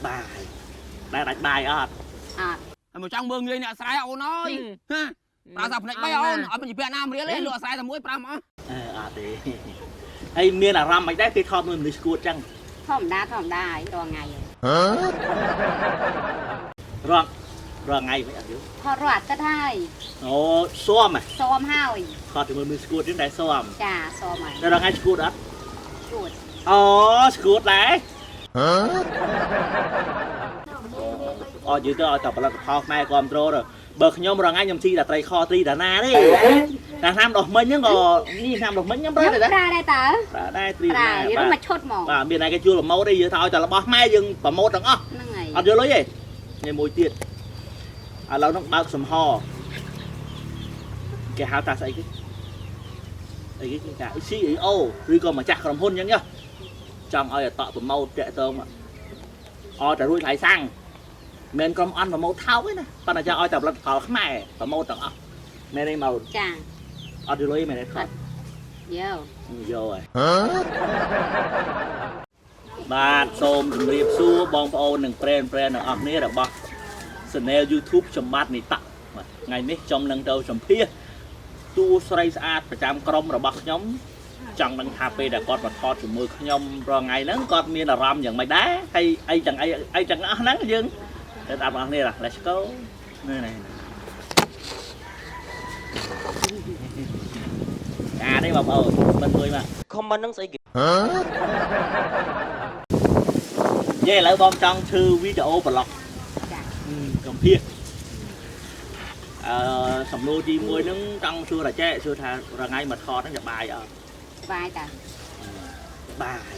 បាយដែរដាច់បាយអត់ អត់ ហើយមកចង់មើងងាយអ្នកស្រែអូនអើយហ៎ប្រើសាភ្នែកបីអូនអត់មានជាពាក់ណាមរៀលទេលក់ស្រែតែមួយ5អស់ អឺអត់ទេហើយមានអារម្មណ៍មិនដែរគេថតមួយមនុស្សស្គួតចឹង ធម្មតាធម្មតាហើយរាល់ថ្ងៃហើយ រងរាល់ថ្ងៃមិនអត់យល់ ថតរាល់អាទិត្យហើយ អូស៊ាំហ៎ ស៊ាំហើយ ថតជាមួយមនុស្សស្គួតចឹងដែរស៊ាំ ចាស៊ាំហើយ តែរាល់ថ្ងៃស្គួតអត់ ស្គួត អូស្គួតដែរអត់យល់ទៅឲ្យតែផលិតផលខ្មែរគ្រប់ត្រូលទៅបើខ្ញុំរាល់ថ្ងៃខ្ញុំស៊ីតែត្រីខត្រីដាណាទេតែឆ្នាំដោះមិញហ្នឹងក៏នេះឆ្នាំដោះមិញខ្ញុំប្រើដែរ ប្រើដែរតើ ប្រើដែរត្រី ប្រើ ដាណា យើងមកឈុតហ្មង បាទមានតែគេជួលប្រម៉ូទទេយើងថាឲ្យតែរបស់ខ្មែរយើងប្រម៉ូទទាំងអស់ ហ្នឹងហើយ អត់យល់លុយទេនេះមួយទៀតឥឡូវហ្នឹងបើកសំហគេហៅថាស្អីគេអីគេគេថា CEO ឬក៏ម្ចាស់ក្រុមហ៊ុនអញ្ចឹងចង់ឲ្យអតក់ប្រម៉ូទតាក់ទងអត់តែរួចថ្លៃសាំងមិនក្រុមអន់ប្រម៉ូទថោកទេណាប៉ុន្តែចង់ឲ្យតែផលិតផលខ្មែរប្រម៉ូទទាំងអស់មែនទេមក ចា អត់យល់លុយមែនទេថត យោ យកហើយបាទសូមជម្រាបសួរបងប្អូននិងប្រេនប្រេនទាំងអស់គ្នារបស់ Channel YouTube ចម្បាត់នីតៈបាទថ្ងៃនេះខ្ញុំនឹងទៅសម្ភាសតួស្រីស្អាតប្រចាំក្រុមរបស់ខ្ញុំចង់ដឹងថាពេលដែលគាត់មកថតជាមួយខ្ញុំរាល់ថ្ងៃហ្នឹងគាត់មានអារម្មណ៍យ៉ាងម៉េចដែរហើយអីទាំងអីអីទាំងអស់ហ្នឹងយើងទៅតាមបងប្អូនគ្នា Let's go នេះនេះអានេះបងប្អូនមិនមួយមក comment ហ្នឹងស្អីគេ យេឥឡូវបងចង់ធ្វើវីដេអូប្លុក ចា កំភៀសអឺសំណួរទី1ហ្នឹងចង់សួរតាចេះសួរថារងៃមកថតហ្នឹងសបាយអត់ សបាយតា បាយ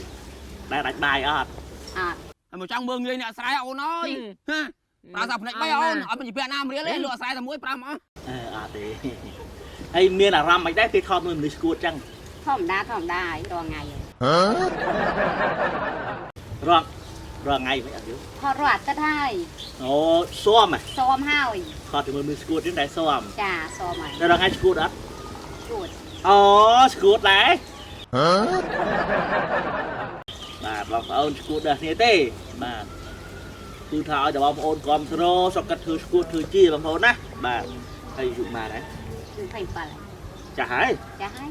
ដែរដាច់បាយអត់ អត់ ហើយមកចង់មើងងាយអ្នកស្រែអូនអើយហ៎ប្រើសាភ្នែកបីអូនអត់មានជាពាក់ណាមរៀលទេលក់ស្រែតែមួយ5អស់ អឺអត់ទេហើយមានអារម្មណ៍មិនដែរគេថតមួយមនុស្សស្គួតចឹង ធម្មតាធម្មតាហើយរាល់ថ្ងៃហើយ រងរាល់ថ្ងៃមិនអត់យល់ ថតរាល់អាទិត្យហើយ អូស៊ាំហ៎ ស៊ាំហើយ ថតជាមួយមនុស្សស្គួតចឹងដែរស៊ាំ ចាស៊ាំហើយ តែរាល់ថ្ងៃស្គួតអត់ ស្គួត អូស្គួតដែរបាទបងប្អូនស្គួតដល់គ្នាទេបាទគឺថាឲ្យតែបងប្អូនគ្រប់គ្រងសុខកិតធ្វើស្គួតធ្វើជាបងប្អូនណាបាទហើយយុម៉ាដែរ 27ហើយ ចាស់ហើយ ចាស់ហើយ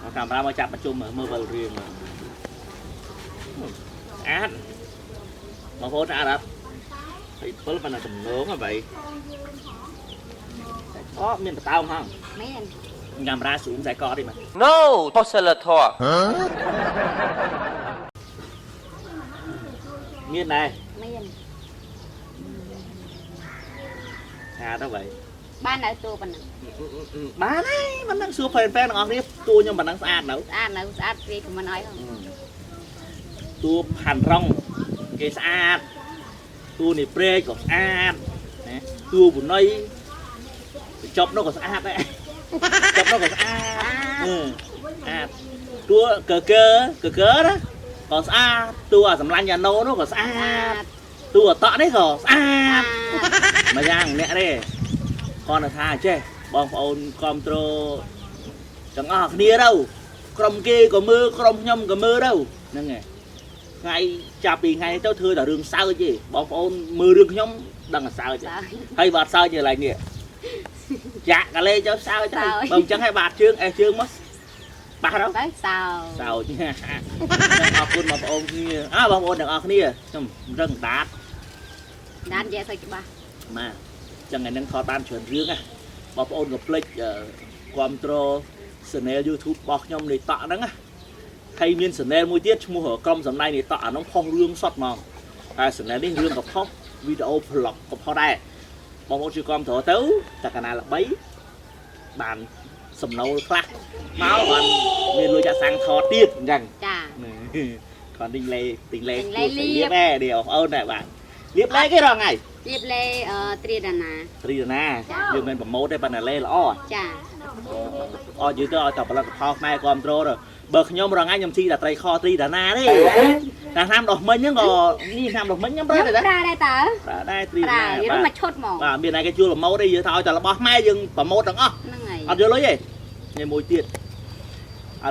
មកកាមេរ៉ាមកចាប់ប្រជុំមើលវិលរៀងមើលស្អាតបងប្អូនស្អាតអត់ហើយ7ប៉ុណ្ណាទំនងហ៎បីអូមានបតោងហង មែន កាមេរ៉ាស៊ូមខ្សែកទេមក No ផុសសិលធម៌ មានដែរ មាន ស្អាតទៅបី បាននៅតួប៉ុណ្ណឹង បានហើយមិនដឹងសួរហ្វេនហ្វេនទាំងអស់គ្នាតួខ្ញុំប៉ុណ្ណឹងស្អាតនៅ ស្អាតនៅស្អាតវាខមមិនអីហង តួផាន់រងគេស្អាតតួនេះព្រែកក៏ស្អាតណាតួបុណីបញ្ចប់នោះក៏ស្អាតដែរចប់នោះក៏ស្អាតអឺស្អាតតួកកើកកើណាក៏ស្អាតតួអាសម្លាញ់យ៉ាណូនោះក៏ស្អា ស្អា ត ត តួអតក់នេះក៏ស្អាត ស្អាត មួយយ៉ាងអ្នកទេគាត់នៅថាចេះបងប្អូនគ្រប់ត្រូលទាំងអស់គ្នាទៅក្រុមគេក៏មើលក្រុមខ្ញុំក៏មើលទៅហ្នឹងហើយថ្ងៃចាប់ពីថ្ងៃនេះទៅធ្វើតែរឿងសើចទេបងប្អូនមើលរឿងខ្ញុំដឹងតែសើច សើច ហើយបាទសើចជាកន្លែងនេះចាក់កលេចុះសើចទៅ សើច បើមិនចឹងហើយបាទជើងអេសជើងមកបាសទៅ ទៅសើ សើចអរគុណបងប្អូនគ្នាអើបងប្អូនទាំងអស់គ្នាខ្ញុំរឹងដាត ដាននិយាយសូវច្បាស់ បាទចឹងថ្ងៃហ្នឹងថតបានច្រើនរឿងណាបងប្អូនក៏ភ្លេចគ្រប់ត្រូល Channel YouTube របស់ខ្ញុំនៃតក់ហ្នឹងណាហើយមាន Channel មួយទៀតឈ្មោះក្រុមសម្ដែងនៃតក់អានោះផុសរឿងសុតហ្មងតែ Channel នេះរឿងក៏ផុសវីដេអូ vlog ក៏ផុសដែរបងប្អូនជួយគ្រប់ត្រូលទៅតែកាលណាល្បីបានសំណូលខ្លះមកបានមានលុយចាក់សាំងថតទៀតអញ្ចឹង ចា គាត់ទិញលេទិញលេ ទិញលេលាប លាបឯនេះបងប្អូនដែរបាទលាបលេគេរាល់ថ្ងៃ រៀបលេអឺត្រៀដាណា ត្រីណាយើងមិនប្រម៉ូទទេប៉ុន្តែលេល្អ ចា អត់យល់ទៅឲ្យតែផលិតផលខ្មែរគ្រប់ត្រូលទៅបើខ្ញុំរាល់ថ្ងៃខ្ញុំស៊ីតែត្រីខត្រីដាណាទេតែឆ្នាំដោះមិញហ្នឹងក៏នេះឆ្នាំដោះមិញខ្ញុំប្រើដែរ ប្រើដែរតើ ប្រើដែរត្រី ប្រើ ណា យើង បាទ មកឈុតហ្មង បាទមានតែគេជួលប្រម៉ូទទេយើងថាឲ្យតែរបស់ខ្មែរយើងប្រម៉ូទទាំងអស់ ហ្នឹងហើយ អត់យល់លុយទេនេះមួយទៀតឥ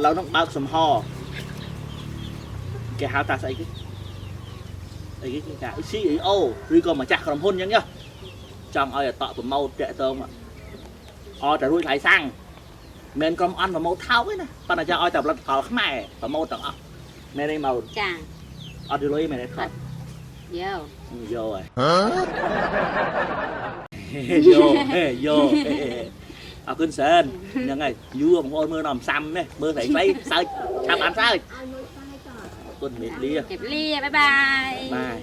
ឡូវហ្នឹងបើកសំហគេហៅថាស្អីគេ អីគេគេថា CEO ឬក៏ម្ចាស់ក្រុមហ៊ុនអញ្ចឹងចុះចង់ឲ្យអតក់ promote តាក់ទងអត់តែរួចថ្លៃសាំងមិនក្រុមអន់ promote ថោកទេណាប៉ុន្តែចង់ឲ្យតែផលិតផលខ្មែរ promote ទាំងអស់មែនទេមក ចា អត់យលុយមែនទេថត យោ យកហើយយកហេយកអរគុណច្រើនហ្នឹងហើយយូរបងប្អូនមើលដល់សាំនេះមើលស្រីស្រីសើចឆាប់បានសើចអរគុណមេលា ជម្រាបលា bye bye. បាយ.